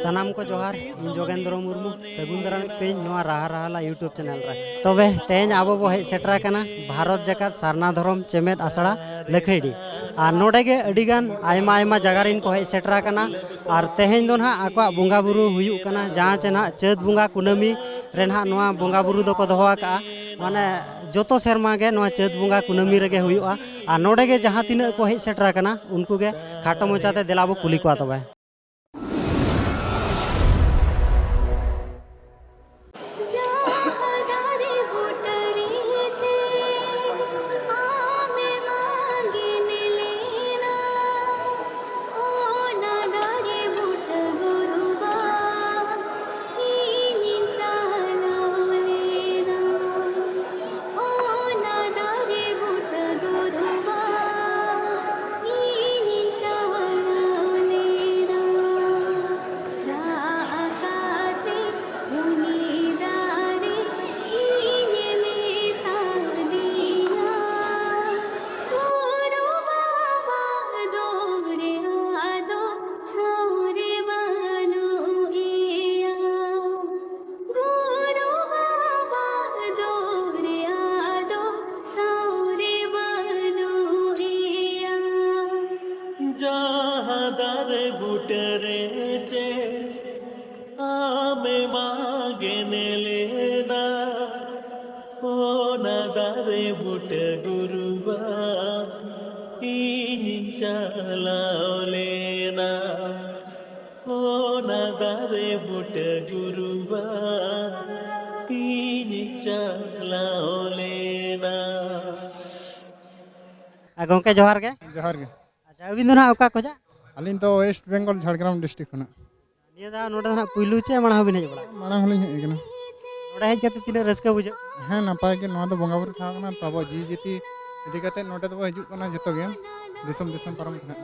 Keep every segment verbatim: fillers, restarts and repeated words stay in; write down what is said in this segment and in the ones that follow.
ᱥᱟᱱᱟᱢ ᱠᱚ ᱡᱚᱦᱟᱨ, ᱤᱧ ᱡᱳᱜᱮᱱᱫᱨᱚ ᱢᱩᱨᱢᱩ᱾ ᱥᱟᱹᱜᱩᱱ ᱫᱟᱨᱟᱢᱮᱫ ᱯᱮᱭᱟᱹᱧ ᱱᱚᱣᱟ ᱨᱟᱦᱟ ᱨᱟᱦᱟᱞᱟ YouTube ᱪᱮᱱᱮᱞ ᱨᱮ᱾ ᱛᱚᱵᱮ ᱛᱮᱦᱮᱧ ᱟᱵᱚ ᱵᱚ ᱦᱮᱡ ᱥᱮᱴᱮᱨ ᱟᱠᱟᱱᱟ ᱵᱷᱟᱨᱚᱛ ᱡᱟᱠᱟᱛ ᱥᱟᱨᱱᱟ ᱫᱷᱚᱨᱚᱢ ᱪᱮᱢᱮᱫ ᱟᱥᱲᱟ ᱞᱟᱹᱠᱷᱟᱹᱭᱰᱤ᱾ ᱟᱨ ᱱᱚᱰᱮ ᱜᱮ ᱟᱹᱰᱤ ᱜᱟᱱ ᱟᱭᱢᱟ ᱟᱭᱢᱟ ᱡᱟᱭᱜᱟ ᱨᱮᱱ ᱠᱚ ᱦᱮᱡ ᱥᱮᱴᱮᱨ ᱟᱠᱟᱱᱟ᱾ ᱟᱨ ᱛᱮᱦᱮᱧ ᱫᱚ ᱱᱟᱦᱟᱜ ᱟᱠᱚᱣᱟᱜ ᱵᱚᱸᱜᱟ ᱵᱩᱨᱩ ᱦᱩᱭᱩᱜ ᱠᱟᱱᱟ, ᱡᱟᱦᱟᱸ ᱪᱮ ᱱᱟᱦᱟᱜ ᱪᱟᱹᱛ ᱵᱚᱸᱜᱟ ᱠᱩᱱᱟᱹᱢᱤ ᱨᱮ ᱱᱟᱦᱟᱜ ᱱᱚᱣᱟ ᱵᱚᱸᱜᱟ ᱵᱩᱨᱩ ᱫᱚᱠᱚ ᱫᱚᱦᱚ ᱟᱠᱟᱜᱼᱟ᱾ ᱢᱟᱱᱮ ᱡᱚᱛᱚ ᱥᱮᱨᱢᱟ ᱜᱮ ᱱᱚᱣᱟ ᱪᱟᱹᱛ ᱵᱚᱸᱜᱟ ᱠᱩᱱᱟᱹᱢᱤ ᱨᱮᱜᱮ ᱦᱩᱭᱩᱜᱼᱟ᱾ ᱟᱨ ᱱᱚᱰᱮ ᱜᱮ ᱡᱟᱦᱟᱸ ᱛᱤᱱᱟᱹᱜ ᱠᱚ ᱦᱮᱡ ᱥᱮᱴᱮᱨ ᱟᱠᱟᱱᱟ, ᱩᱱᱠᱩ ᱜᱮ ᱠᱷᱟᱴᱚ ᱢᱚᱪᱟᱛᱮ ᱫᱮᱞᱟ ᱵᱚ ᱠᱩᱞᱤ ᱠᱚᱣᱟ ᱛᱚᱵᱮ᱾ ᱡᱟᱦᱟᱸ ᱫᱟᱨᱮ ᱵᱩᱴᱟᱹ ᱨᱮ ᱪᱮ ᱟᱢᱮ ᱢᱟᱜᱮᱱ ᱞᱮᱱᱟ, ᱚᱱᱟ ᱫᱟᱨᱮ ᱵᱩᱴᱟᱹ ᱜᱩᱨᱩ ᱵᱟ ᱤᱧᱤᱧ ᱪᱟᱞᱟᱣ ᱞᱮᱱᱟ᱾ ᱚᱱᱟ ᱫᱟᱨᱮ ᱵᱩᱴᱟᱹ ᱜᱩᱨᱩ ᱵᱟ ᱤᱧᱤᱧ ᱪᱟᱞᱟᱣ ᱞᱮᱱᱟ᱾ ᱟᱨ ᱜᱚᱢᱠᱮ, ᱡᱚᱦᱟᱨ ᱜᱮ᱾ ᱡᱚᱦᱟᱨ ᱜᱮ᱾ ᱟᱪᱪᱷᱟ, ᱟᱹᱵᱤᱱ ᱫᱚ ᱱᱟᱦᱟᱜ ᱚᱠᱟ ᱠᱷᱚᱱᱟᱜ? ᱟᱹᱞᱤᱧ ᱫᱚ ᱳᱭᱮᱥᱴ ᱵᱮᱝᱜᱚᱞ, ᱡᱷᱟᱲᱜᱨᱟᱢ ᱰᱤᱥᱴᱨᱤᱠᱴ ᱠᱷᱚᱱᱟᱜ᱾ ᱱᱤᱭᱟᱹ ᱫᱷᱟᱣ ᱱᱚᱰᱮ ᱫᱚ ᱱᱟᱦᱟᱜ ᱯᱩᱭᱞᱩ ᱪᱮ ᱢᱟᱲᱟᱝ ᱦᱚᱸᱵᱤᱱ ᱦᱮᱡ ᱵᱟᱲᱟ ᱟᱠᱟᱱᱟ? ᱢᱟᱲᱟᱝ ᱦᱚᱸᱞᱤᱧ ᱦᱮᱡ ᱟᱠᱟᱱᱟ᱾ ᱱᱚᱰᱮ ᱦᱮᱡ ᱠᱟᱛᱮ ᱛᱤᱱᱟᱹᱜ ᱨᱟᱹᱥᱠᱟᱹ ᱵᱩᱡᱷᱟᱹᱜ ᱠᱟᱱᱟ? ᱦᱮᱸ, ᱱᱟᱯᱟᱭ ᱜᱮ᱾ ᱱᱚᱣᱟ ᱫᱚ ᱵᱚᱸᱜᱟ ᱵᱩᱨᱩ ᱴᱷᱟᱶ ᱠᱟᱱᱟ, ᱛᱚ ᱟᱵᱚ ᱡᱤᱣᱤ ᱡᱟᱹᱛᱤ ᱤᱫᱤ ᱠᱟᱛᱮ ᱱᱚᱰᱮ ᱫᱚᱵᱚ ᱦᱤᱡᱩᱜ ᱠᱟᱱᱟ ᱡᱚᱛᱚ ᱜᱮ, ᱫᱤᱥᱚᱢ ᱫᱤᱥᱚᱢ ᱯᱟᱨᱚᱢ ᱠᱷᱚᱱᱟᱜ᱾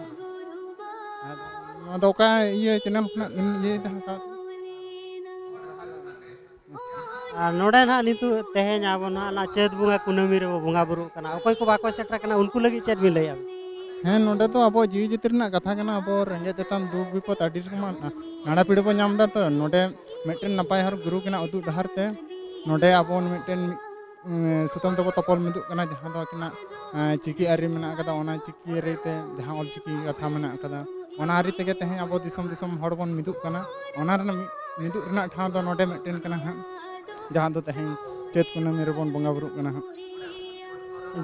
ᱟᱨ ᱱᱚᱣᱟ ᱫᱚ ᱚᱠᱟ ᱤᱭᱟᱹ ᱪᱮᱱᱮᱞ ᱠᱷᱚᱱᱟᱜ ᱵᱤᱱ ᱤᱭᱟᱹᱭᱮᱫᱟ, ᱦᱟᱛᱟᱣ? ᱟᱨ ᱱᱚᱰᱮ ᱱᱟᱦᱟᱜ ᱱᱤᱛᱚᱜ ᱛᱮᱦᱮᱧ ᱟᱵᱚ ᱱᱟᱦᱟᱜ ᱚᱱᱟ ᱪᱟᱹᱛ ᱵᱚᱸᱜᱟ ᱠᱩᱱᱟᱹᱢᱤ ᱨᱮᱵᱚ ᱵᱚᱸᱜᱟ ᱵᱩᱨᱩᱜ ᱠᱟᱱᱟ, ᱚᱠᱚᱭ ᱠᱚ ᱵᱟᱠᱚ ᱥᱮᱴᱮᱨ ᱠᱟᱱᱟ, ᱩᱱᱠᱩ ᱞᱟᱹᱜᱤᱫ ᱪᱮᱫ ᱵᱤᱱ ᱞᱟᱹᱭᱟ? ᱦᱮᱸ, ᱱᱚᱰᱮ ᱫᱚ ᱟᱵᱚ ᱡᱤᱣᱤ ᱡᱟᱹᱛᱤ ᱨᱮᱱᱟᱜ ᱠᱟᱛᱷᱟ ᱠᱟᱱᱟ᱾ ᱟᱵᱚ ᱨᱮᱸᱜᱮᱡ ᱛᱮᱛᱟᱱ ᱫᱩᱠ ᱵᱤᱯᱚᱫ ᱟᱹᱰᱤ ᱨᱚᱠᱚᱢᱟᱜ ᱱᱟ-, ᱱᱟᱲᱟ ᱯᱤᱲᱟᱹ ᱵᱚᱱ ᱧᱟᱢ ᱮᱫᱟ᱾ ᱛᱚ ᱱᱚᱰᱮ ᱢᱤᱫᱴᱮᱱ ᱱᱟᱯᱟᱭ ᱦᱚᱨ ᱜᱩᱨᱩ ᱠᱤᱱᱟᱜ ᱩᱫᱩᱜ ᱰᱟᱦᱟᱨ ᱛᱮ ᱱᱚᱰᱮ ᱟᱵᱚ ᱢᱤᱫᱴᱮᱱ ᱩᱸ, ᱥᱩᱛᱟᱹᱢ ᱛᱮᱵᱚ ᱛᱚᱯᱚᱞ ᱢᱤᱫᱚᱜ ᱠᱟᱱᱟ, ᱡᱟᱦᱟᱸ ᱫᱚ ᱟᱹᱠᱤᱱᱟᱜ, ᱮᱸ, ᱪᱤᱠᱤ ᱟᱹᱨᱤ ᱢᱮᱱᱟᱜ ᱟᱠᱟᱫᱟ, ᱚᱱᱟ ᱪᱤᱠᱤ ᱟᱹᱨᱤ ᱛᱮ ᱡᱟᱦᱟᱸ ᱚᱞ ᱪᱤᱠᱤ ᱠᱟᱛᱷᱟ ᱢᱮᱱᱟᱜ ᱟᱠᱟᱫᱟ, ᱚᱱᱟ ᱟᱹᱨᱤ ᱛᱮᱜᱮ ᱛᱮᱦᱮᱧ ᱟᱵᱚ ᱫᱤᱥᱚᱢ ᱫᱤᱥᱚᱢ ᱦᱚᱲ ᱵᱚᱱ ᱢᱤᱫᱚᱜ ᱠᱟᱱᱟ᱾ ᱚᱱᱟ ᱨᱮᱱᱟᱜ ᱢᱤᱫ, ᱢᱤᱫᱚᱜ ᱨᱮᱱᱟᱜ ᱴᱷᱟᱶ ᱫᱚ ᱱᱚᱰᱮ ᱢᱤᱫᱴᱮᱱ ᱠᱟᱱᱟ ᱦᱟᱸᱜ, ᱡᱟᱦᱟᱸ ᱫᱚ ᱛᱮᱦᱮᱧ ᱪᱟᱹᱛ ᱠᱩᱱᱟᱹᱢᱤ ᱨᱮᱵᱚᱱ ᱵᱚᱸᱜᱟ ᱵᱩᱨᱩᱜ ᱠᱟᱱᱟ ᱦᱟᱸᱜ᱾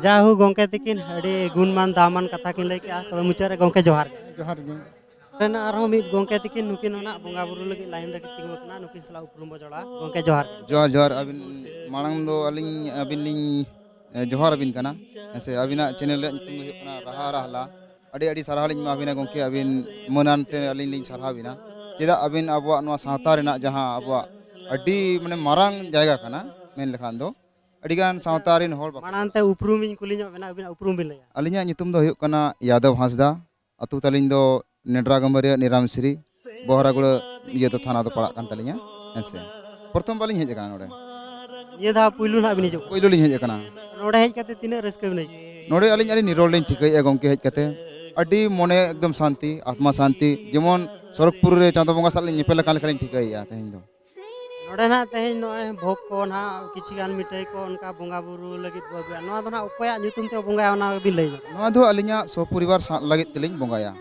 ᱡᱟᱦᱳ, ᱜᱚᱢᱠᱮ ᱛᱤᱠᱤᱱ ᱟᱹᱰᱤ ᱜᱩᱱᱢᱟᱱ ᱫᱟᱢᱟᱱ ᱠᱟᱛᱷᱟ ᱠᱤᱱ ᱞᱟᱹᱭ ᱠᱮᱜᱼᱟ᱾ ᱛᱚᱵᱮ ᱢᱩᱪᱟᱹᱫ ᱨᱮ ᱜᱚᱢᱠᱮ ᱡᱚᱦᱟᱨ ᱜᱮ᱾ ᱡᱚᱦᱟᱨ ᱜᱮ᱾ ᱨᱮᱱ ᱟᱨᱦᱚᱸ ᱢᱤᱫ ᱜᱚᱢᱠᱮ ᱛᱤᱠᱤᱱ, ᱱᱩᱠᱤᱱ ᱦᱚᱸ ᱱᱟᱜ ᱵᱚᱸᱜᱟ ᱵᱩᱨᱩ ᱞᱟᱹᱜᱤᱫ ᱞᱟᱭᱤᱱ ᱨᱮ ᱛᱤᱸᱜᱩ ᱟᱠᱟᱱᱟ, ᱱᱩᱠᱤᱱ ᱥᱟᱞᱟᱜ ᱩᱯᱨᱩᱢ ᱵᱚ ᱡᱚᱲᱟᱣᱟ᱾ ᱜᱚᱢᱠᱮ ᱡᱚᱦᱟᱨ ᱜᱮ᱾ ᱡᱚᱦᱟᱨ, ᱡᱚᱦᱟᱨ᱾ ᱟᱹᱵᱤᱱ ᱢᱟᱲᱟᱝ ᱫᱚ ᱟᱹᱞᱤᱧ ᱟᱹᱵᱤᱱ ᱞᱤᱧ, ᱮ, ᱡᱚᱦᱟᱨ ᱟᱹᱵᱤᱱ ᱠᱟᱱᱟ᱾ ᱦᱮᱸ ᱥᱮ, ᱟᱹᱵᱤᱱᱟᱜ ᱪᱮᱱᱮᱞ ᱨᱮᱭᱟᱜ ᱧᱩᱛᱩᱢ ᱫᱚ ᱦᱩᱭᱩᱜ ᱠᱟᱱᱟ ᱨᱟᱦᱟ ᱨᱟᱦᱞᱟ᱾ ᱟᱹᱰᱤ ᱟᱹᱰᱤ ᱥᱟᱨᱦᱟᱣ ᱞᱤᱧ ᱮᱢᱟ ᱵᱤᱱᱟ ᱜᱚᱢᱠᱮ, ᱟᱹᱵᱤᱱ ᱢᱟᱹᱱᱟᱱ ᱛᱮ ᱟᱹᱞᱤᱧ ᱞᱤᱧ ᱥᱟᱨᱦᱟᱣ ᱵᱤᱱᱟ᱾ ᱪᱮᱫᱟᱜ ᱟᱹᱵᱤᱱ ᱟᱵᱚᱣᱟᱜ ᱱᱚᱣᱟ ᱥᱟᱶᱛᱟ ᱨᱮᱱᱟᱜ ᱡᱟᱦᱟᱸ ᱟᱵᱚᱣᱟᱜ ᱟᱹᱰᱤ ᱢᱟᱱᱮ ᱢᱟᱨᱟᱝ ᱡᱟᱭᱜᱟ ᱠᱟᱱᱟ ᱢᱮᱱ ᱞᱮᱠᱷᱟᱱ ᱫᱚ, ᱟᱹᱰᱤᱜᱟᱱ ᱥᱟᱶᱛᱟ ᱨᱮᱱ ᱦᱚᱲ ᱵᱟᱠᱚ ᱢᱟᱲᱟᱝ ᱛᱮ ᱩᱯᱨᱩᱢ ᱤᱧ ᱠᱩᱞᱤ ᱧᱚᱜ ᱵᱮᱱᱟ, ᱟᱹᱵᱤᱱᱟᱜ ᱩᱯᱨᱩᱢ ᱵᱤᱱ ᱞᱟᱹᱭᱟ? ᱟᱹᱞᱤᱧᱟᱜ ᱧᱩᱛᱩᱢ ᱫᱚ ᱦᱩᱭᱩᱜ ᱠᱟᱱᱟ ᱭᱟᱫᱚᱵ ᱦᱟᱸᱥᱫᱟ᱾ ᱟᱹᱛᱩ ᱛᱟᱹᱞᱤᱧ ᱫᱚ ᱱᱮᱰᱨᱟ ᱜᱟᱹᱢᱟᱹᱨᱤᱭᱟᱹ ᱱᱤᱨᱟᱢᱥᱨᱤ, ᱵᱚᱦᱨᱟᱜᱩᱲᱟᱹ ᱤᱭᱟᱹ ᱫᱚ ᱛᱷᱟᱱᱟ ᱫᱚ ᱯᱟᱲᱟᱜ ᱠᱟᱱ ᱛᱟᱹᱞᱤᱧᱟ᱾ ᱦᱮᱸ ᱥᱮ, ᱯᱨᱚᱛᱷᱚᱢ ᱵᱟᱨ ᱞᱤᱧ ᱦᱮᱡ ᱟᱠᱟᱱᱟ ᱱᱚᱰᱮ᱾ ᱱᱤᱭᱟᱹ ᱫᱷᱟᱣ ᱯᱩᱭᱞᱩ ᱱᱟᱜ ᱵᱤᱱ ᱦᱤᱡᱩᱜ ᱠᱟᱱᱟ? ᱯᱩᱭᱞᱩ ᱞᱤᱧ ᱦᱮᱡ ᱟᱠᱟᱱᱟ᱾ ᱱᱚᱰᱮ ᱦᱮᱡ ᱠᱟᱛᱮ ᱛᱤᱱᱟᱹᱜ ᱨᱟᱹᱥᱠᱟᱹ ᱵᱤᱱ ᱟᱹᱭᱠᱟᱹᱣᱟ? ᱱᱚᱰᱮ ᱟᱹᱞᱤᱧ ᱟᱹᱰᱤ ᱱᱤᱨᱚᱲ ᱞᱤᱧ ᱴᱷᱤᱠᱟᱹᱭᱮᱫᱼᱟ ᱜᱚᱢᱠᱮ, ᱦᱮᱡ ᱠᱟᱛᱮ ᱟᱹᱰᱤ ᱢᱚᱱᱮ ᱮᱠᱫᱚᱢ ᱥᱟᱱᱛᱤ, ᱟᱛᱢᱟ ᱥᱟᱱᱛᱤ, ᱡᱮᱢᱚᱱ ᱥᱚᱨᱚᱜᱽᱯᱩᱨ ᱨᱮ ᱪᱟᱸᱫᱚ ᱵᱚᱸᱜᱟ ᱥᱟᱞᱟᱜ ᱞᱤᱧ ᱧᱮᱯᱮᱞ ᱟᱠᱟᱱ ᱞᱮᱠᱟ ᱞᱤᱧ ᱴᱷᱤᱠᱟᱹᱭᱮᱫᱼᱟ ᱛᱮᱦᱮᱧ ᱫᱚ᱾ ᱱᱚᱰᱮ ᱱᱟᱜ ᱛᱮᱦᱮᱧ ᱱᱚᱜᱼᱚᱭ ᱵᱷᱳᱜᱽ ᱠᱚ ᱱᱟᱜ ᱠᱤᱪᱷᱩ ᱜᱟᱱ ᱢᱤᱴᱷᱟᱹᱭ ᱠᱚ ᱚᱱᱠᱟ ᱵᱚᱸᱜᱟ ᱵᱩᱨᱩ ᱞᱟᱹᱜᱤᱫ ᱵᱚ ᱟᱹᱜᱩᱭᱟ᱾ ᱱᱚᱣᱟ ᱫᱚ ᱱᱟᱜ ᱚᱠᱚᱭᱟᱜ ᱧᱩᱛᱩᱢ ᱛᱮ ᱵᱚᱸᱜᱟᱭᱟ, ᱚᱱᱟ ᱵᱤᱱ ᱞᱟᱹᱭ ᱧᱚᱜ? ᱱᱚᱣᱟ ᱫᱚ ᱟᱹᱞᱤᱧᱟᱜ ᱥᱚᱯᱚᱨᱤᱵᱟᱨ ᱥᱟ-, ᱞᱟᱹᱜᱤᱫ ᱛᱮᱞᱤᱧ ᱵᱚᱸᱜᱟᱭᱟ᱾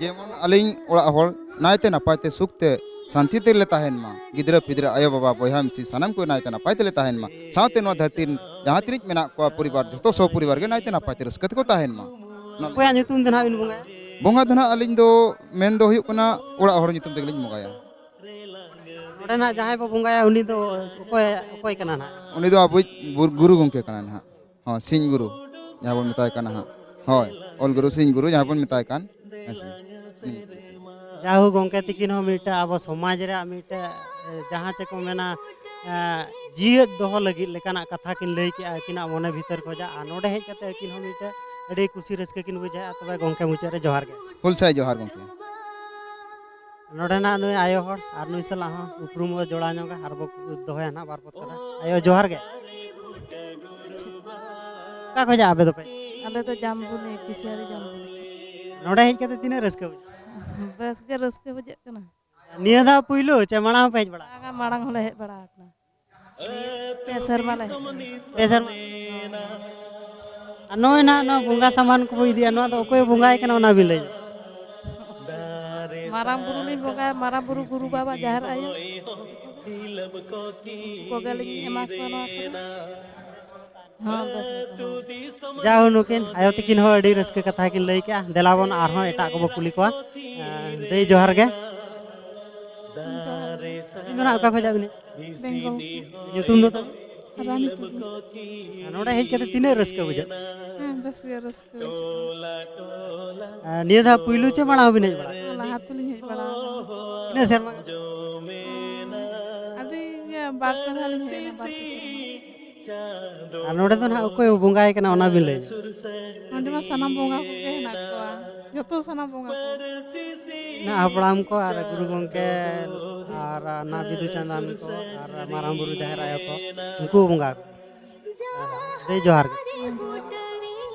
ᱡᱮᱢᱚᱱ ᱟᱹᱞᱤᱧ ᱚᱲᱟᱜ ᱦᱚᱲ ᱱᱟᱭᱛᱮ ᱱᱟᱯᱟᱭ ᱛᱮ ᱥᱩᱠ ᱛᱮ ᱥᱟᱱᱛᱤ ᱛᱮᱞᱮ ᱛᱟᱦᱮᱱ ᱢᱟ, ᱜᱤᱫᱽᱨᱟᱹ ᱯᱤᱫᱽᱨᱟᱹ ᱟᱭᱳ ᱵᱟᱵᱟ ᱵᱚᱭᱦᱟ ᱢᱤᱥᱤ ᱥᱟᱱᱟᱢ ᱠᱚ ᱱᱟᱭᱛᱮ ᱱᱟᱯᱟᱭ ᱛᱮᱞᱮ ᱛᱟᱦᱮᱱ ᱢᱟ, ᱥᱟᱶᱛᱮ ᱱᱚᱣᱟ ᱫᱷᱟᱹᱨᱛᱤ ᱨᱮᱱ ᱡᱟᱦᱟᱸ ᱛᱤᱱᱟᱹᱜ ᱢᱮᱱᱟᱜ ᱠᱚᱣᱟ ᱯᱚᱨᱤᱵᱟᱨ, ᱡᱚᱛᱚ ᱥᱚᱯᱚᱨᱤᱵᱟᱨ ᱜᱮ ᱱᱟᱭᱛᱮ ᱱᱟᱯᱟᱭ ᱛᱮ ᱨᱟᱹᱥᱠᱟᱹ ᱛᱮᱠᱚ ᱛᱟᱦᱮᱱ ᱢᱟ᱾ ᱚᱱᱟ ᱚᱠᱚᱭᱟᱜ ᱧᱩᱛᱩᱢ ᱛᱮ ᱱᱟᱦᱟᱜ ᱵᱤᱱ ᱵᱚᱸᱜᱟᱭᱟ? ᱵᱚᱸᱜᱟ ᱫᱚ ᱱᱟᱦᱟᱜ ᱟᱹᱞᱤᱧ ᱫᱚ ᱢᱮᱱ ᱫᱚ ᱦᱩᱭᱩᱜ ᱠᱟᱱᱟ ᱚᱲᱟᱜ ᱦᱚᱲ ᱧᱩᱛᱩᱢ ᱛᱮᱜᱮᱞᱤᱧ ᱵᱚᱸᱜᱟᱭᱟ᱾ ᱱᱚᱰᱮ ᱱᱟᱦᱟᱜ ᱡᱟᱦᱟᱸᱭ ᱵᱚ ᱵᱚᱸᱜᱟᱭᱟ ᱩᱱᱤ ᱫᱚ ᱚᱠᱚᱭ, ᱚᱠᱚᱭ ᱠᱟᱱᱟ ᱱᱟᱦᱟᱜ? ᱩᱱᱤ ᱫᱚ ᱟᱵᱚᱭᱤᱡ ᱵᱩᱨ-, ᱜᱩᱨᱩ ᱜᱚᱢᱠᱮ ᱠᱟᱱᱟᱭ ᱱᱟᱦᱟᱜ᱾ ᱦᱚᱸ, ᱥᱤᱧ ᱜᱩᱨᱩ ᱡᱟᱦᱟᱸ ᱵᱚᱱ ᱢᱮᱛᱟᱭ ᱠᱟᱱᱟ ᱦᱟᱸᱜ᱾ ᱦᱳᱭ, ᱚᱞ ᱜᱩᱨᱩ ᱥᱤᱧ ᱜᱩᱨᱩ ᱡᱟᱦᱟᱸ ᱵᱚᱱ ᱢᱮᱛᱟᱭ ᱠᱟᱱ, ᱦᱮᱸ ᱥᱮ᱾ ᱡᱟᱦᱳ, ᱜᱚᱢᱠᱮ ᱛᱤᱠᱤᱱ ᱦᱚᱸ ᱢᱤᱫᱴᱟᱝ ᱟᱵᱚ ᱥᱚᱢᱟᱡᱽ ᱨᱮᱭᱟᱜ ᱢᱤᱫᱴᱟᱝ, ᱮ, ᱡᱟᱦᱟᱸ ᱪᱮᱫ ᱠᱚ ᱢᱮᱱᱟ, ᱮ, ᱡᱤᱭᱟᱹᱫ ᱫᱚᱦᱚ ᱞᱟᱹᱜᱤᱫ ᱞᱮᱠᱟᱱᱟᱜ ᱠᱟᱛᱷᱟ ᱠᱤᱱ ᱞᱟᱹᱭ ᱠᱮᱜᱼᱟ ᱟᱹᱠᱤᱱᱟᱜ ᱢᱚᱱᱮ ᱵᱷᱤᱛᱟᱹᱨ ᱠᱷᱚᱱᱟᱜ, ᱟᱨ ᱱᱚᱰᱮ ᱦᱮᱡ ᱠᱟᱛᱮ ᱟᱹᱠᱤᱱ ᱦᱚᱸ ᱢᱤᱫᱴᱟᱝ ᱟᱹᱰᱤ ᱠᱩᱥᱤ ᱨᱟᱹᱥᱠᱟᱹ ᱠᱤᱱ ᱵᱩᱡᱷᱟᱹᱣᱮᱫᱼᱟ᱾ ᱛᱚᱵᱮ ᱜᱚᱢᱠᱮ, ᱢᱩᱪᱟᱹᱫ ᱨᱮ ᱡᱚᱦᱟᱨ ᱜᱮ᱾ ᱦᱩᱞ ᱥᱟᱹᱭ ᱡᱚᱦᱟᱨ ᱜᱚᱢᱠᱮ᱾ ᱱᱚᱰᱮᱱᱟᱜ ᱱᱩᱭ ᱟᱭᱳ ᱦᱚᱲ ᱟᱨ ᱱᱩᱭ ᱥᱟᱞᱟᱜ ᱦᱚᱸ ᱩᱯᱨᱩᱢ ᱵᱚ ᱡᱚᱲᱟᱣ ᱧᱚᱜᱟ ᱟᱨ ᱵᱚ ᱫᱚᱦᱚᱭᱟ ᱱᱟᱦᱟᱜ ᱵᱟᱨ ᱯᱚᱫ ᱠᱟᱛᱷᱟ᱾ ᱟᱭᱳ, ᱡᱚᱦᱟᱨ ᱜᱮ᱾ ᱚᱠᱟ ᱠᱷᱚᱱᱟᱜ ᱟᱯᱮ ᱫᱚᱯᱮ? ᱱᱚᱰᱮ ᱫᱚ ᱡᱟᱢᱵᱩᱱᱤ, ᱯᱤᱥᱟᱹᱨᱤ ᱡᱟᱢᱵᱩᱱᱤ᱾ ᱱᱚᱰᱮ ᱦᱮᱡ ᱠᱟᱛᱮ ᱛᱤᱱᱟᱹᱜ ᱨᱟᱹᱥᱠᱟᱹ ᱵᱩᱡᱷᱟᱹᱜ? ᱵᱮᱥ ᱜᱮ ᱨᱟᱹᱥᱠᱟᱹ ᱵᱩᱡᱷᱟᱹᱜ ᱠᱟᱱᱟ᱾ ᱱᱤᱭᱟᱹ ᱫᱷᱟᱣ ᱯᱩᱭᱞᱩ ᱪᱮ ᱢᱟᱲᱟᱝ ᱦᱚᱸᱯᱮ ᱦᱮᱡ ᱵᱟᱲᱟ ᱟᱠᱟᱱᱟ? ᱵᱟᱝᱟ, ᱢᱟᱲᱟᱝ ᱦᱚᱸᱞᱮ ᱦᱮᱡ ᱵᱟᱲᱟ ᱟᱠᱟᱱᱟ᱾ ᱯᱮ ᱥᱮᱨᱢᱟ ᱞᱮ ᱦᱮᱡ ᱮᱱᱟ᱾ ᱯᱮ ᱥᱮᱨᱢᱟ? ᱟᱨ ᱱᱚᱜᱼᱚᱭ ᱱᱟᱦᱟᱜ ᱱᱚᱣᱟ ᱵᱚᱸᱜᱟ ᱥᱟᱢᱟᱱ ᱠᱚᱵᱚ ᱤᱫᱤᱭᱟ, ᱱᱚᱣᱟ ᱫᱚ ᱚᱠᱚᱭ ᱵᱚᱸᱜᱟᱭ ᱠᱟᱱᱟ ᱚᱱᱟ ᱵᱤᱱ ᱞᱟᱹᱭ ᱧᱚᱜ? ᱢᱟᱨᱟᱝ ᱵᱩᱨᱩ ᱞᱤᱧ ᱵᱚᱸᱜᱟᱭᱟ, ᱢᱟᱨᱟᱝ ᱵᱩᱨᱩ, ᱜᱩᱨᱩ ᱵᱟᱵᱟ, ᱡᱟᱦᱮᱨ ᱟᱭᱳ, ᱩᱱᱠᱩ ᱠᱚᱜᱮ ᱞᱤᱧ ᱮᱢᱟ ᱠᱚᱣᱟ ᱱᱚᱣᱟ ᱠᱚᱫᱚ᱾ ᱦᱚᱸ, ᱵᱮᱥ ᱜᱮ᱾ ᱡᱟᱦᱳ, ᱱᱩᱠᱤᱱ ᱟᱭᱳ ᱛᱟᱹᱠᱤᱱ ᱦᱚᱸ ᱟᱹᱰᱤ ᱨᱟᱹᱥᱠᱟᱹ ᱠᱟᱛᱷᱟ ᱠᱤᱱ ᱞᱟᱹᱭ ᱠᱮᱜᱼᱟ᱾ ᱫᱮᱞᱟ ᱵᱚᱱ ᱟᱨᱦᱚᱸ ᱮᱴᱟᱜ ᱠᱚᱵᱚ ᱠᱩᱞᱤ ᱠᱚᱣᱟ᱾ ᱮᱸ, ᱫᱟᱹᱭ, ᱡᱚᱦᱟᱨ ᱜᱮ᱾ ᱡᱚᱦᱟᱨ ᱜᱮ᱾ ᱤᱧ ᱫᱚ ᱱᱟᱜ ᱚᱠᱟ ᱠᱷᱚᱱᱟᱜ ᱵᱤᱱ ᱦᱮᱡ? ᱵᱮᱝᱜᱚᱞ᱾ ᱧᱩᱛᱩᱢ ᱫᱚ ᱛᱟᱵᱤᱱ? ᱨᱟᱱᱤ ᱴᱩᱰᱩ᱾ ᱟᱪᱪᱷᱟ, ᱱᱚᱰᱮ ᱦᱮᱡ ᱠᱟᱛᱮ ᱛᱤᱱᱟᱹᱜ ᱨᱟᱹᱥᱠᱟᱹ ᱵᱩᱡᱷᱟᱹᱜ ᱠᱟᱱᱟ? ᱦᱮᱸ, ᱵᱮᱥ ᱜᱮ ᱨᱟᱹᱥᱠᱟᱹ ᱵᱩᱡᱷᱟᱹᱜ ᱠᱟᱱᱟ᱾ ᱮᱸ, ᱱᱤᱭᱟᱹ ᱫᱷᱟᱣ ᱯᱩᱭᱞᱩ ᱪᱮ ᱢᱟᱲᱟᱝ ᱦᱚᱸᱵᱤᱱ ᱦᱮᱡ ᱵᱟᱲᱟ ᱟᱠᱟᱱᱟ? ᱞᱟᱦᱟ ᱛᱮᱞᱤᱧ ᱦᱮᱡ ᱵᱟᱲᱟ ᱟᱠᱟᱱᱟ᱾ ᱛᱤᱱᱟᱹᱜ ᱥᱮᱨᱢᱟ ᱜᱟᱱ? ᱟᱹᱰᱤ ᱜᱮ, ᱵᱟᱨ ᱯᱮ ᱫᱷᱟᱣ ᱞᱤᱧ ᱦᱮᱡ ᱮᱱᱟ, ᱵᱟᱨ ᱯᱮ ᱥᱮᱨᱢᱟ᱾ ᱟᱨ ᱱᱚᱰᱮ ᱫᱚ ᱱᱟᱦᱟᱜ ᱚᱠᱚᱭ ᱵᱚᱸᱜᱟᱭ ᱠᱟᱱᱟ, ᱚᱱᱟ ᱵᱤᱱ ᱞᱟᱹᱭ ᱧᱚᱜ? ᱱᱚᱰᱮ ᱢᱟ ᱥᱟᱱᱟᱢ ᱵᱚᱸᱜᱟ ᱠᱚᱜᱮ ᱦᱮᱱᱟᱜ ᱠᱚᱣᱟ, ᱡᱚᱛᱚ ᱥᱟᱱᱟᱢ ᱵᱚᱸᱜᱟ ᱠᱚ᱾ ᱱᱟᱦᱟᱜ ᱦᱟᱯᱲᱟᱢ ᱠᱚ ᱟᱨ ᱜᱩᱨᱩ ᱜᱚᱢᱠᱮ ᱟᱨ ᱱᱟᱦᱟᱜ ᱵᱤᱫᱩ ᱪᱟᱸᱫᱟᱱ ᱠᱚ ᱟᱨ ᱢᱟᱨᱟᱝ ᱵᱩᱨᱩ ᱡᱟᱦᱮᱨ ᱟᱭᱳ ᱠᱚ, ᱩᱱᱠᱩ ᱵᱚᱸᱜᱟ ᱠᱚ᱾ ᱫᱟᱹᱭ, ᱡᱚᱦᱟᱨ ᱜᱮ᱾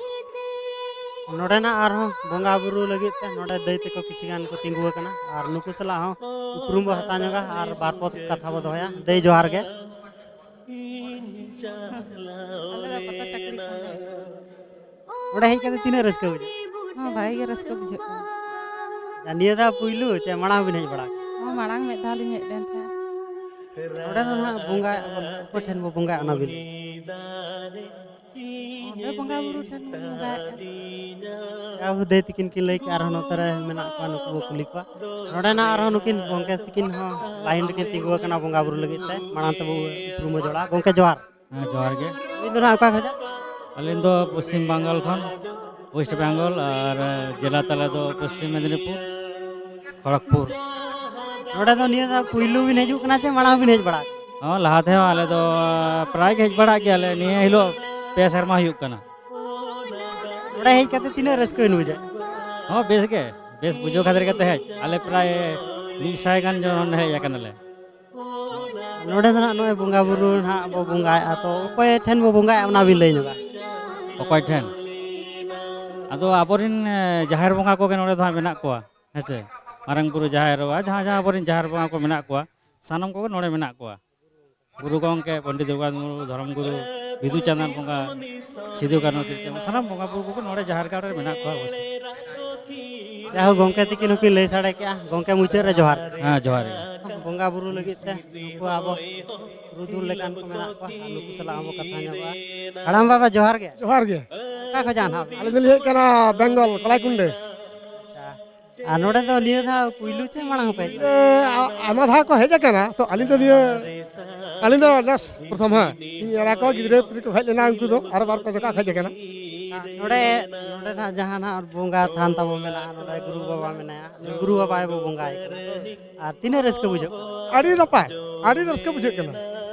ᱱᱚᱰᱮᱱᱟᱜ ᱟᱨᱦᱚᱸ ᱵᱚᱸᱜᱟ ᱵᱩᱨᱩ ᱞᱟᱹᱜᱤᱫ ᱛᱮ ᱱᱚᱰᱮ ᱫᱟᱹᱭ ᱛᱟᱠᱚ ᱠᱤᱪᱷᱩ ᱜᱟᱱ ᱠᱚ ᱛᱤᱸᱜᱩ ᱟᱠᱟᱱᱟ ᱟᱨ ᱱᱩᱠᱩ ᱥᱟᱞᱟᱜ ᱦᱚᱸ ᱩᱯᱨᱩᱢ ᱵᱚ ᱦᱟᱛᱟᱣ ᱧᱚᱜᱟ ᱟᱨ ᱵᱟᱨ ᱯᱚᱫ ᱠᱟᱛᱷᱟ ᱵᱚ ᱫᱚᱦᱚᱭᱟ᱾ ᱫᱟᱹᱭ, ᱡᱚᱦᱟᱨ ᱜᱮ᱾ ᱟᱞᱮ ᱫᱚ ᱯᱟᱛᱟ ᱪᱟᱹᱠᱨᱤ ᱠᱷᱚᱱ ᱞᱮ ᱦᱮᱡ ᱟᱠᱟᱱᱟ᱾ ᱱᱚᱰᱮ ᱦᱮᱡ ᱠᱟᱛᱮ ᱛᱤᱱᱟᱹᱜ ᱨᱟᱹᱥᱠᱟᱹ ᱵᱩᱡᱷᱟᱹᱜ ᱠᱟᱱᱟ? ᱦᱚᱸ, ᱵᱷᱟᱜᱮ ᱜᱮ ᱨᱟᱹᱥᱠᱟᱹ ᱵᱩᱡᱷᱟᱹᱜ ᱠᱟᱱᱟ᱾ ᱟᱪᱪᱷᱟ, ᱱᱤᱭᱟᱹ ᱫᱷᱟᱣ ᱯᱩᱭᱞᱩ ᱪᱮ ᱢᱟᱲᱟᱝ ᱵᱤᱱ ᱦᱮᱡ ᱵᱟᱲᱟ ᱟᱠᱟᱱᱟ? ᱦᱚᱸ, ᱢᱟᱲᱟᱝ ᱢᱤᱫ ᱫᱷᱟᱣ ᱞᱤᱧ ᱦᱮᱡ ᱞᱮᱱ ᱛᱟᱦᱮᱸᱫ᱾ ᱱᱚᱰᱮ ᱫᱚ ᱱᱟᱦᱟᱜ ᱵᱚᱸᱜᱟᱭᱮᱫ ᱵᱚᱱ, ᱚᱠᱚᱭ ᱴᱷᱮᱱ ᱵᱚ ᱵᱚᱸᱜᱟᱭᱟ ᱚᱱᱟ ᱵᱤᱱ ᱞᱟᱹᱭᱟ? ᱚᱸᱰᱮ ᱵᱚᱸᱜᱟ ᱵᱩᱨᱩ ᱴᱷᱮᱱ ᱵᱚᱱ ᱵᱚᱸᱜᱟᱭᱮᱫᱼᱟ᱾ ᱡᱟᱦᱳ, ᱫᱟᱹᱭ ᱛᱟᱹᱠᱤᱱ ᱠᱤᱱ ᱞᱟᱹᱭ ᱠᱮᱜᱼᱟ, ᱟᱨᱦᱚᱸ ᱱᱚᱛᱮ ᱨᱮ ᱢᱮᱱᱟᱜ ᱠᱚᱣᱟ, ᱱᱩᱠᱩ ᱵᱚ ᱠᱩᱞᱤ ᱠᱚᱣᱟ᱾ ᱱᱚᱰᱮᱱᱟᱜ ᱟᱨᱦᱚᱸ ᱱᱩᱠᱤᱱ ᱜᱚᱢᱠᱮ ᱛᱟᱹᱠᱤᱱ ᱦᱚᱸ ᱞᱟᱭᱤᱱ ᱨᱮᱠᱤᱱ ᱛᱤᱸᱜᱩ ᱟᱠᱟᱱᱟ ᱵᱚᱸᱜᱟ ᱵᱩᱨᱩ ᱞᱟᱹᱜᱤᱫ ᱛᱮ᱾ ᱢᱟᱲᱟᱝ ᱛᱮᱵᱚ ᱩᱯᱨᱩᱢ ᱵᱚ ᱡᱚᱲᱟᱣᱟ᱾ ᱜᱚᱢᱠᱮ, ᱡᱚᱦᱟᱨ᱾ ᱦᱮᱸ, ᱡᱚᱦᱟᱨ ᱜᱮ᱾ ᱟᱹᱵᱤᱱ ᱫᱚ ᱱᱟᱦᱟᱜ ᱚᱠᱟ ᱠᱷᱚᱱᱟᱜ? ᱟᱹᱞᱤᱧ ᱫᱚ ᱯᱚᱥᱪᱤᱢ ᱵᱟᱝᱜᱟᱞ ᱠᱷᱚᱱ, ᱳᱭᱮᱥᱴ ᱵᱮᱝᱜᱚᱞ, ᱟᱨ ᱡᱮᱞᱟ ᱛᱟᱞᱮ ᱫᱚ ᱯᱚᱥᱪᱤᱢ ᱢᱮᱫᱽᱱᱤᱯᱩᱨ, ᱠᱷᱚᱲᱚᱜᱽᱯᱩᱨ᱾ ᱱᱚᱰᱮ ᱫᱚ ᱱᱤᱭᱟᱹ ᱫᱷᱟᱣ ᱯᱩᱭᱞᱩ ᱵᱤᱱ ᱦᱤᱡᱩᱜ ᱠᱟᱱᱟ ᱪᱮ ᱢᱟᱲᱟᱝ ᱵᱤᱱ ᱦᱮᱡ ᱵᱟᱲᱟ ᱟᱠᱟᱱᱟ? ᱦᱚᱸ, ᱞᱟᱦᱟ ᱛᱮᱦᱚᱸ ᱟᱞᱮ ᱫᱚ ᱯᱨᱟᱭ ᱜᱮ ᱦᱮᱡ ᱵᱟᱲᱟᱜ ᱜᱮᱭᱟᱞᱮ᱾ ᱱᱤᱭᱟᱹ ᱦᱤᱞᱳᱜ ᱯᱮ ᱥᱮᱨᱢᱟ ᱦᱩᱭᱩᱜ ᱠᱟᱱᱟ᱾ ᱱᱚᱰᱮ ᱦᱮᱡ ᱠᱟᱛᱮ ᱛᱤᱱᱟᱹᱜ ᱨᱟᱹᱥᱠᱟᱹ ᱵᱤᱱ ᱵᱩᱡᱷᱟᱹᱣ? ᱦᱚᱸ, ᱵᱮᱥ ᱜᱮ, ᱵᱮᱥ ᱵᱩᱡᱷᱟᱹᱣ ᱠᱷᱟᱹᱛᱤᱨ ᱜᱮ ᱛᱚ ᱦᱮᱡ᱾ ᱟᱞᱮ ᱯᱨᱟᱭ ᱢᱤᱫ ᱥᱟᱭ ᱜᱟᱱ ᱡᱚᱱ ᱦᱮᱡ ᱟᱠᱟᱱᱟᱞᱮ᱾ ᱱᱚᱰᱮ ᱫᱚ ᱱᱟᱦᱟᱜ ᱱᱚᱜᱼᱚᱭ ᱵᱚᱸᱜᱟ ᱵᱩᱨᱩ ᱱᱟᱦᱟᱜ ᱵᱚ ᱵᱚᱸᱜᱟᱭᱮᱫᱼᱟ, ᱛᱚ ᱚᱠᱚᱭ ᱴᱷᱮᱱ ᱵᱚ ᱵᱚᱸᱜᱟᱭᱮᱫᱼᱟ ᱚᱱᱟ ᱵᱤᱱ ᱞᱟᱹᱭ ᱧᱚᱜᱟ? ᱚᱠᱚᱭ ᱴᱷᱮᱱ? ᱟᱫᱚ ᱟᱵᱚᱨᱮᱱ ᱡᱟᱦᱮᱨ ᱵᱚᱸᱜᱟ ᱠᱚᱜᱮ ᱱᱚᱰᱮ ᱫᱚ ᱦᱟᱸᱜ ᱢᱮᱱᱟᱜ ᱠᱚᱣᱟ᱾ ᱦᱮᱸ ᱥᱮ? ᱢᱟᱨᱟᱝ ᱵᱩᱨᱩ, ᱡᱟᱦᱮᱨ ᱵᱟᱵᱟ, ᱡᱟᱦᱟᱸ ᱡᱟᱦᱟᱸ ᱟᱵᱚᱨᱮᱱ ᱡᱟᱦᱮᱨ ᱵᱚᱸᱜᱟ ᱠᱚ ᱢᱮᱱᱟᱜ ᱠᱚᱣᱟ, ᱥᱟᱱᱟᱢ ᱠᱚᱜᱮ ᱱᱚᱰᱮ ᱢᱮᱱᱟᱜ ᱠᱚᱣᱟ᱾ ᱜᱩᱨᱩ ᱜᱚᱢᱠᱮ ᱯᱚᱱᱰᱤᱛ ᱨᱚᱜᱷᱩᱱᱟᱛᱷ ᱢᱩᱨᱢᱩ, ᱫᱷᱚᱨᱚᱢ ᱜᱩᱨᱩ ᱵᱤᱫᱩ ᱪᱟᱸᱫᱟᱱ ᱵᱚᱸᱜᱟ, ᱥᱤᱫᱩ ᱠᱟᱹᱱᱦᱩ, ᱛᱤᱞᱠᱟᱹ ᱢᱟᱹᱡᱷᱤ, ᱥᱟᱱᱟᱢ ᱵᱚᱸᱜᱟ ᱵᱩᱨᱩ ᱠᱚᱜᱮ ᱱᱚᱰᱮ ᱡᱟᱦᱮᱨ ᱜᱟᱲ ᱨᱮ ᱢᱮᱱᱟᱜ ᱠᱚᱣᱟ ᱚᱵᱚᱥᱥᱳᱭ᱾ ᱡᱟᱭᱦᱳᱠ, ᱜᱚᱢᱠᱮ ᱛᱤᱠᱤᱱ ᱦᱚᱸᱠᱤᱱ ᱞᱟᱹᱭ ᱥᱟᱰᱮ ᱠᱮᱜᱼᱟ᱾ ᱜᱚᱢᱠᱮ, ᱢᱩᱪᱟᱹᱫ ᱨᱮ ᱡᱚᱦᱟᱨ᱾ ᱦᱮᱸ, ᱡᱚᱦᱟᱨ ᱜᱮ᱾ ᱵᱚᱸᱜᱟ ᱵᱩᱨᱩ ᱞᱟᱹᱜᱤᱫ ᱛᱮ ᱱᱩᱠᱩ ᱟᱵᱚ ᱯᱩᱨᱩᱫᱷᱩᱞ ᱞᱮᱠᱟᱱ ᱠᱚ ᱢᱮᱱᱟᱜ ᱠᱚᱣᱟ, ᱟᱨ ᱱᱩᱠᱩ ᱥᱟᱞᱟᱜ ᱦᱚᱸᱵᱚ ᱠᱟᱛᱷᱟ ᱧᱚᱜᱚᱜᱼᱟ᱾ ᱦᱟᱲᱟᱢ ᱵᱟᱵᱟ, ᱡᱚᱦᱟᱨ ᱜᱮ᱾ ᱡᱚᱦᱟᱨ ᱜᱮ᱾ ᱚᱠᱟ ᱠᱷᱚᱱ ᱱᱟᱦᱟᱜ? ᱟᱹᱞᱤᱧ ᱫᱚᱞᱤᱧ ᱦᱮᱡ ᱠᱟᱱᱟ ᱵᱮᱝᱜᱚᱞ, ᱠᱚᱞᱟᱭᱠᱩᱱᱰᱮ᱾ ᱟᱪᱪᱷᱟ, ᱟᱨ ᱱᱚᱰᱮ ᱫᱚ ᱱᱤᱭᱟᱹ ᱫᱷᱟᱣ ᱯᱩᱭᱞᱩ ᱪᱮ ᱢᱟᱲᱟᱝ ᱯᱮ ᱦᱮᱡ ᱞᱮᱱᱟ? ᱮ, ᱟ-, ᱟᱭᱢᱟ ᱫᱷᱟᱣ ᱠᱚ ᱦᱮᱡ ᱟᱠᱟᱱᱟ, ᱛᱚ ᱟᱹᱞᱤᱧ ᱫᱚ ᱱᱤᱭᱟᱹ, ᱟᱹᱞᱤᱧ ᱫᱚ ᱱᱮᱥ ᱯᱨᱚᱛᱷᱚᱢ, ᱦᱮᱸ᱾ ᱤᱧ ᱮᱨᱟ ᱠᱚ, ᱜᱤᱫᱽᱨᱟᱹ ᱯᱤᱫᱽᱨᱟᱹ ᱠᱚ ᱦᱮᱡ ᱞᱮᱱᱟ, ᱩᱱᱠᱩ ᱫᱚ ᱟᱨᱚ ᱵᱟᱨ ᱯᱮ ᱡᱚᱠᱷᱟ ᱠᱚ ᱦᱮᱡ ᱟᱠᱟᱱᱟ᱾ ᱟᱨ ᱱᱚᱰᱮ, ᱱᱚᱰᱮ ᱱᱟᱦᱟᱜ ᱡᱟᱦᱟᱸ ᱱᱟᱦᱟᱜ ᱵᱚᱸᱜᱟ ᱛᱷᱟᱱ ᱛᱟᱵᱚ ᱢᱮᱱᱟᱜᱼᱟ, ᱱᱚᱰᱮ ᱜᱩᱨᱩ ᱵᱟᱵᱟ ᱢᱮᱱᱟᱭᱟ, ᱜᱩᱨᱩ ᱵᱟᱵᱟ ᱜᱮᱵᱚ ᱵᱚᱸᱜᱟᱭ ᱠᱟᱱᱟ᱾ ᱟᱨ ᱛᱤᱱᱟᱹᱜ ᱨᱟᱹᱥᱠᱟᱹ ᱵᱩᱡᱷᱟᱹᱜ ᱠᱟᱱᱟ? ᱟᱹᱰᱤ ᱱᱟᱯᱟᱭ, ᱟᱹᱰᱤ ᱨᱟᱹᱥᱠᱟᱹ ᱵᱩᱡᱷᱟᱹᱜ ᱠᱟᱱᱟ,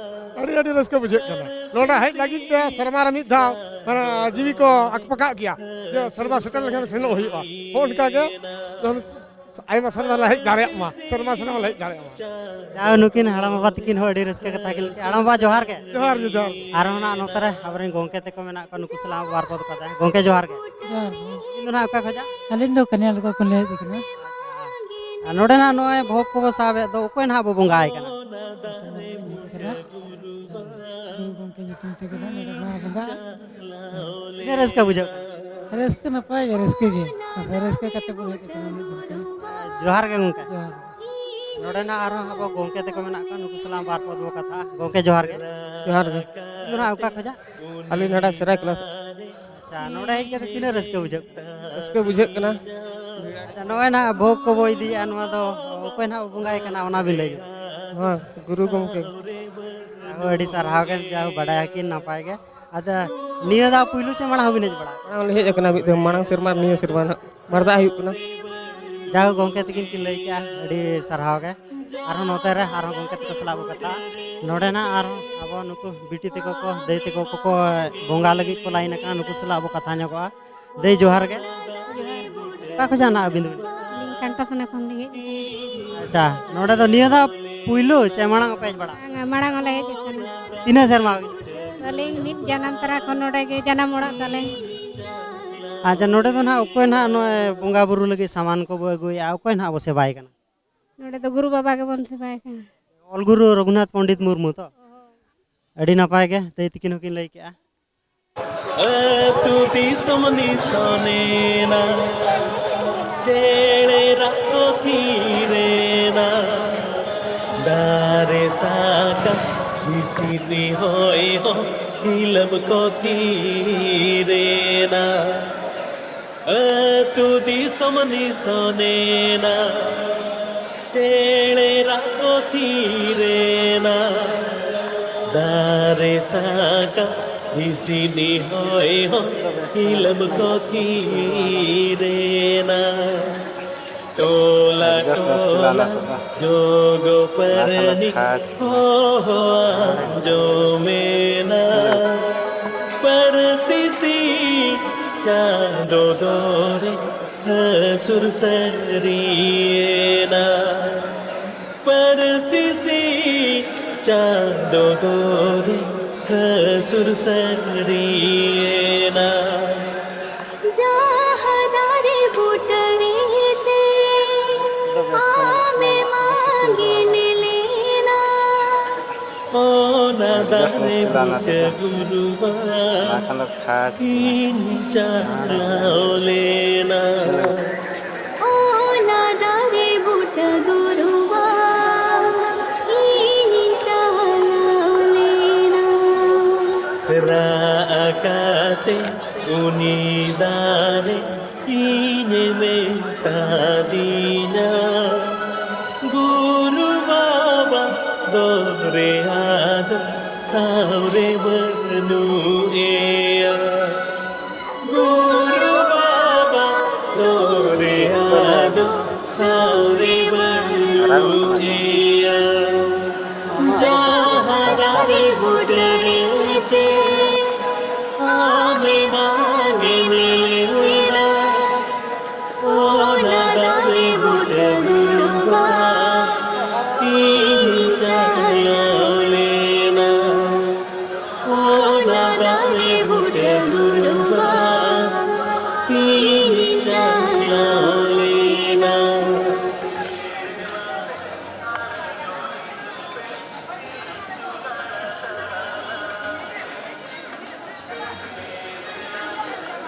ᱟᱹᱰᱤ, ᱟᱹᱰᱤ ᱨᱟᱹᱥᱠᱟᱹ ᱵᱩᱡᱷᱟᱹᱜ ᱠᱟᱱᱟ᱾ ᱱᱚᱰᱮ ᱦᱮᱡ ᱞᱟᱹᱜᱤᱫ ᱛᱮ ᱥᱮᱨᱢᱟ ᱨᱮ ᱢᱤᱫ ᱫᱷᱟᱣ, ᱢᱟᱱᱮ, ᱡᱤᱣᱤ ᱠᱚ ᱟᱠᱯᱟᱠᱟᱜ ᱜᱮᱭᱟ, ᱡᱮ ᱥᱮᱨᱢᱟ ᱥᱮᱴᱮᱨ ᱞᱮᱱᱠᱷᱟᱱ ᱥᱮᱱᱚᱜ ᱦᱩᱭᱩᱜᱼᱟ᱾ ᱦᱚᱸ, ᱚᱱᱠᱟ ᱜᱮ ᱡᱮᱢᱚᱱ ᱟᱭᱢᱟ ᱥᱮᱨᱢᱟ ᱞᱮ ᱦᱮᱡ ᱫᱟᱲᱮᱭᱟᱜ ᱢᱟ, ᱥᱮᱨᱢᱟ ᱥᱮᱨᱢᱟ ᱞᱮ ᱦᱮᱡ ᱫᱟᱲᱮᱭᱟᱜ ᱢᱟ᱾ ᱡᱟᱣ, ᱱᱩᱠᱤᱱ ᱦᱟᱲᱟᱢ ᱵᱟᱵᱟ ᱛᱟᱹᱠᱤᱱ ᱦᱚᱸ ᱟᱹᱰᱤ ᱨᱟᱹᱥᱠᱟᱹ ᱠᱟᱛᱷᱟ ᱠᱤᱱ ᱞᱟᱹᱭ ᱠᱮᱜᱼᱟ᱾ ᱦᱟᱲᱟᱢ ᱵᱟᱵᱟ, ᱡᱚᱦᱟᱨ ᱜᱮ᱾ ᱡᱚᱦᱟᱨ ᱜᱮ, ᱡᱚᱦᱟᱨ᱾ ᱟᱨᱦᱚᱸ ᱱᱟᱜ ᱱᱚᱛᱮ ᱨᱮ ᱟᱵᱚᱨᱮᱱ ᱜᱚᱢᱠᱮ ᱛᱟᱠᱚ ᱢᱮᱱᱟᱜ ᱠᱚᱣᱟ, ᱱᱩᱠᱩ ᱥᱟᱞᱟᱜ ᱦᱚᱸ ᱵᱟᱨ ᱯᱚᱫ ᱠᱟᱛᱷᱟ᱾ ᱜᱚᱢᱠᱮ, ᱡᱚᱦᱟᱨ ᱜᱮ᱾ ᱡᱚᱦᱟᱨ ᱜᱮ᱾ ᱤᱧ ᱫᱚ ᱱᱟᱜ ᱚᱠᱟ ᱠᱷᱚᱡᱟᱜ? ᱟᱹᱞᱤᱧ ᱫᱚ ᱠᱟᱱᱭᱟᱞ ᱠᱚ ᱠᱷᱚᱱ ᱞᱤᱧ ᱦᱮᱡ ᱟᱠᱟᱱᱟ᱾ ᱟᱨ ᱱᱚᱰᱮ ᱱᱟᱜ ᱱᱚᱜᱼᱚᱭ ᱵᱷᱳᱜᱽ ᱠᱚᱵᱚ ᱥᱟᱵᱮᱫ ᱫᱚ, ᱚᱠᱚᱭ ᱱᱟᱦᱟᱜ ᱵᱚ ᱵᱚᱸᱜᱟ ᱟᱭ ᱠᱟᱱᱟ? ᱜᱩᱨᱩ ᱜᱚᱢᱠᱮ ᱧᱩᱛᱩᱢ ᱛᱮᱜᱮ ᱱᱟᱜ ᱱᱚᱰᱮ ᱢᱟ ᱵᱚᱸᱜᱟ᱾ ᱛᱤᱱᱟᱹᱜ ᱨᱟᱹᱥᱠᱟᱹ ᱵᱩᱡᱷᱟᱹᱜ ᱠᱟᱱᱟ? ᱨᱟᱹᱥᱠᱟᱹ ᱱᱟᱯᱟᱭ ᱜᱮ, ᱨᱟᱹᱥᱠᱟᱹ ᱜᱮ᱾ ᱦᱟᱸᱥᱟ ᱨᱟᱹᱥᱠᱟᱹ ᱠᱟᱛᱮ ᱵᱚᱱ ᱦᱮᱡ ᱟᱠᱟᱱᱟ ᱢᱤᱫ ᱫᱤᱱ ᱛᱮ᱾ ᱡᱚᱦᱟᱨ ᱜᱮ ᱜᱚᱢᱠᱮ᱾ ᱡᱚᱦᱟᱨ᱾ ᱱᱚᱰᱮ ᱱᱟᱜ ᱟᱨᱦᱚᱸ ᱟᱵᱚ ᱜᱚᱢᱠᱮ ᱛᱟᱠᱚ ᱢᱮᱱᱟᱜ ᱠᱚᱣᱟ, ᱱᱩᱠᱩ ᱥᱟᱞᱟᱜ ᱵᱟᱨ ᱯᱚᱫ ᱵᱚ ᱠᱟᱛᱷᱟᱜᱼᱟ᱾ ᱜᱚᱢᱠᱮ, ᱡᱚᱦᱟᱨ ᱜᱮ᱾ ᱡᱚᱦᱟᱨ ᱜᱮ᱾ ᱤᱧ ᱫᱚ ᱱᱟᱜ ᱚᱠᱟ ᱠᱷᱚᱡᱟᱜ? ᱟᱹᱞᱤᱧ ᱱᱚᱰᱮ ᱥᱮᱨᱟᱭ ᱠᱮᱞᱟᱥ᱾ ᱟᱪᱪᱷᱟ, ᱱᱚᱰᱮ ᱦᱮᱡ ᱠᱟᱛᱮ ᱛᱤᱱᱟᱹᱜ ᱨᱟᱹᱥᱠᱟᱹ ᱵᱩᱡᱷᱟᱹᱜ ᱠᱟᱱᱟ? ᱨᱟᱹᱥᱠᱟᱹ ᱵᱩᱡᱷᱟᱹᱜ ᱠᱟᱱᱟ᱾ ᱟᱪᱪᱷᱟ, ᱱᱚᱜᱼᱚᱭ ᱱᱟᱜ ᱵᱷᱳᱜᱽ ᱠᱚᱵᱚ ᱤᱫᱤᱭᱮᱫᱼᱟ, ᱱᱚᱣᱟ ᱫᱚ ᱚᱠᱚᱭ ᱱᱟᱜ ᱵᱚ ᱵᱚᱸᱜᱟᱭ ᱠᱟᱱᱟ, ᱚᱱᱟ ᱵᱤᱱ ᱞᱟᱹᱭ ᱧᱚᱜ᱾ ᱱᱚᱣᱟ ᱜᱩᱨᱩ ᱜᱚᱢᱠᱮ᱾ ᱟᱹᱰᱤ ᱥᱟᱨᱦᱟᱣ ᱜᱮ, ᱡᱟ ᱦᱳ ᱵᱟᱰᱟᱭ ᱟᱹᱠᱤᱱ ᱱᱟᱯᱟᱭ ᱜᱮ᱾ ᱟᱫᱚ ᱱᱤᱭᱟᱹ ᱫᱷᱟᱣ ᱯᱩᱭᱞᱩ ᱪᱮ ᱢᱟᱲᱟᱝ ᱦᱚᱸᱵᱤᱱ ᱦᱮᱡ ᱵᱟᱲᱟ ᱟᱠᱟᱱᱟ? ᱢᱟᱲᱟᱝ ᱞᱤᱧ ᱦᱮᱡ ᱟᱠᱟᱱᱟ ᱢᱤᱫ ᱫᱷᱟᱣ, ᱢᱟᱲᱟᱝ ᱥᱮᱨᱢᱟ ᱟᱨ ᱱᱤᱭᱟᱹ ᱥᱮᱨᱢᱟ ᱱᱟᱦᱟᱜ ᱵᱟᱨ ᱫᱷᱟᱣ ᱦᱩᱭᱩᱜ ᱠᱟᱱᱟ᱾ ᱡᱟᱦᱳ, ᱜᱚᱢᱠᱮ ᱛᱟᱹᱠᱤᱱ ᱠᱤᱱ ᱞᱟᱹᱭ ᱠᱮᱜᱼᱟ, ᱟᱹᱰᱤ ᱥᱟᱨᱦᱟᱣ ᱜᱮ᱾ ᱟᱨᱦᱚᱸ ᱱᱚᱛᱮ ᱨᱮ ᱟᱨᱦᱚᱸ ᱜᱚᱢᱠᱮ ᱛᱟᱠᱚ ᱥᱟᱞᱟᱜ ᱵᱚ ᱠᱟᱛᱷᱟᱜᱼᱟ᱾ ᱱᱚᱰᱮ ᱱᱟᱜ ᱟᱨᱦᱚᱸ ᱟᱵᱚ ᱱᱩᱠᱩ ᱵᱤᱴᱤ ᱛᱟᱠᱚ ᱠᱚ, ᱫᱟᱹᱭ ᱛᱟᱠᱚ ᱠᱚᱠᱚ ᱵᱚᱸᱜᱟ ᱞᱟᱹᱜᱤᱫ ᱠᱚ ᱞᱟᱭᱤᱱ ᱟᱠᱟᱱᱟ, ᱱᱩᱠᱩ ᱥᱟᱞᱟᱜ ᱵᱚ ᱠᱟᱛᱷᱟ ᱧᱚᱜᱚᱜᱼᱟ᱾ ᱫᱟᱹᱭ, ᱡᱚᱦᱟᱨ ᱜᱮ᱾ ᱚᱠᱟ ᱠᱷᱚᱱ ᱱᱟᱜ ᱟᱹᱵᱤᱱ ᱫᱚ? ᱟᱹᱞᱤᱧ ᱠᱟᱱᱴᱟᱥᱚᱱᱟ ᱠᱷᱚᱱ ᱞᱤᱧ ᱦᱮᱡ ᱟᱠᱟᱱᱟ᱾ ᱟᱪᱪᱷᱟ, ᱱᱚᱰᱮ ᱫᱚ ᱱᱤᱭᱟᱹ ᱫᱷᱟᱣ ᱯᱩᱭᱞᱩ ᱪᱮ ᱢᱟᱲᱟᱝ ᱯᱮ ᱦᱮᱡ ᱵᱟᱲᱟ? ᱵᱟᱝᱟ, ᱢᱟᱲᱟᱝ ᱦᱚᱸᱞᱮ ᱦᱮᱡ ᱟᱠᱟᱱᱟ᱾ ᱛᱤᱱᱟᱹᱜ ᱥᱮᱨᱢᱟ ᱦᱩᱭ? ᱟᱹᱞᱤᱧ ᱢᱤᱫ ᱡᱟᱱᱟᱢ ᱛᱚᱨᱟ ᱠᱷᱚᱱ ᱱᱚᱰᱮ ᱜᱮ ᱡᱟᱱᱟᱢ ᱚᱲᱟᱜ ᱛᱟᱞᱮ᱾ ᱟᱪᱪᱷᱟ, ᱱᱚᱰᱮ ᱫᱚ ᱱᱟᱦᱟᱜ ᱚᱠᱚᱭ ᱱᱟᱦᱟᱜ ᱱᱚᱜᱼᱚᱭ ᱵᱚᱸᱜᱟ ᱵᱩᱨᱩ ᱞᱟᱹᱜᱤᱫ ᱥᱟᱢᱟᱱ ᱠᱚᱵᱚ ᱟᱹᱜᱩᱭᱮᱫᱼᱟ, ᱚᱠᱚᱭ ᱱᱟᱦᱟᱜ ᱵᱚ ᱥᱮᱵᱟᱭ ᱠᱟᱱᱟ? ᱱᱚᱰᱮ ᱫᱚ ᱜᱩᱨᱩ ᱵᱟᱵᱟ ᱜᱮᱵᱚᱱ ᱥᱮᱵᱟᱭ ᱠᱟᱱᱟ᱾ ᱚᱞ ᱜᱩᱨᱩ ᱨᱚᱜᱷᱩᱱᱟᱛᱷ ᱯᱚᱱᱰᱤᱛ ᱢᱩᱨᱢᱩ ᱛᱚ? ᱟᱹᱰᱤ ᱱᱟᱯᱟᱭ ᱜᱮ ᱫᱟᱹᱭ ᱛᱤᱠᱤᱱ ᱦᱚᱸᱠᱤᱱ ᱞᱟᱹᱭ ᱠᱮᱜᱼᱟ᱾ ᱟᱹᱛᱩ ᱫᱤᱥᱚᱢ ᱱᱤᱥᱚᱱᱮᱱᱟ, ᱪᱮᱬᱮ ᱨᱟᱜ ᱠᱚ ᱛᱷᱤᱨᱮᱱᱟ, ᱫᱟᱨᱮ ᱥᱟᱠᱟᱢ ᱦᱤᱥᱤᱫ ᱦᱚᱭ ᱦᱚᱸ ᱦᱤᱞᱟᱹᱢ ᱠᱚ ᱛᱷᱤᱨᱮᱱᱟ᱾ ᱟᱹᱛᱩ ᱫᱤᱥᱚᱢ ᱱᱤᱥᱚᱱᱮᱱᱟ, ᱪᱮᱬᱮ ᱨᱟᱜ ᱠᱚ ᱛᱷᱤᱨᱮᱱᱟ, ᱫᱟᱨᱮ ᱥᱟᱠᱟᱢ ᱦᱤᱥᱤᱫ ᱦᱚᱭ ᱦᱚᱸ ᱦᱤᱞᱟᱹᱢ ᱠᱚ ᱛᱷᱤᱨᱮᱱᱟ᱾ ᱴᱚᱞᱟ ᱴᱚᱞᱟ ᱡᱚᱜᱚ ᱯᱟᱨᱟᱱᱤᱠ ᱦᱚᱦᱚ ᱟᱸᱡᱚᱢᱮᱱᱟ᱾ ᱯᱟᱹᱨᱥᱤ ᱥᱤᱧ ᱪᱟᱸᱫᱚ ᱫᱚᱨᱮ ᱦᱟᱹᱥᱩᱨ ᱥᱟᱹᱨᱤᱭᱮᱱᱟ᱾ ᱯᱟᱹᱨᱥᱤ ᱥᱤᱧ ᱪᱟᱸᱫᱚ ᱫᱚᱨᱮ ᱦᱟᱹᱥᱩᱨ ᱥᱟᱹᱨᱤᱭᱮᱱᱟ᱾ ᱡᱟᱦᱟᱸ ᱫᱟᱨᱮ ᱵᱩᱴᱟᱹ ᱨᱮ ᱪᱮ ᱟᱢᱮᱢ ᱟᱸᱜᱮᱱ ᱞᱮᱱᱟ, ᱚᱱᱟ ᱫᱟᱨᱮ ᱵᱩᱴᱟᱹ ᱜᱩᱨᱩ ᱵᱟᱵᱟ ᱤᱧ ᱪᱟᱞᱟᱣ ᱞᱮᱱᱟ᱾ ᱚᱱᱟ ᱫᱟᱨᱮ ᱵᱩᱴᱟᱹ ᱜᱩᱨᱩ ᱵᱟᱵᱟ ᱤᱧ ᱪᱟᱞᱟᱣ ᱞᱮᱱᱟ᱾ ᱨᱟᱜ ᱟᱠᱟᱛᱮ ᱩᱱᱤ ᱫᱟᱨᱮ ᱤᱧᱮ ᱢᱮᱛᱟᱫᱤᱧᱟ, ᱜᱩᱨᱩ ᱵᱟᱵᱟ ᱫᱚᱨᱮ ᱟᱫᱚ ᱥᱟᱶᱨᱮ ᱵᱟᱹᱱᱩᱜ ᱮᱭᱟ᱾ ᱜᱩᱨᱩ ᱵᱟᱵᱟ ᱫᱚᱨᱮ ᱟᱫᱚ ᱥᱟᱶᱨᱮ ᱵᱟᱹᱱᱩᱜ ᱮᱭᱟ᱾ ᱡᱟᱦᱟᱸ ᱫᱟᱨᱮ ᱵᱩᱴᱟᱹ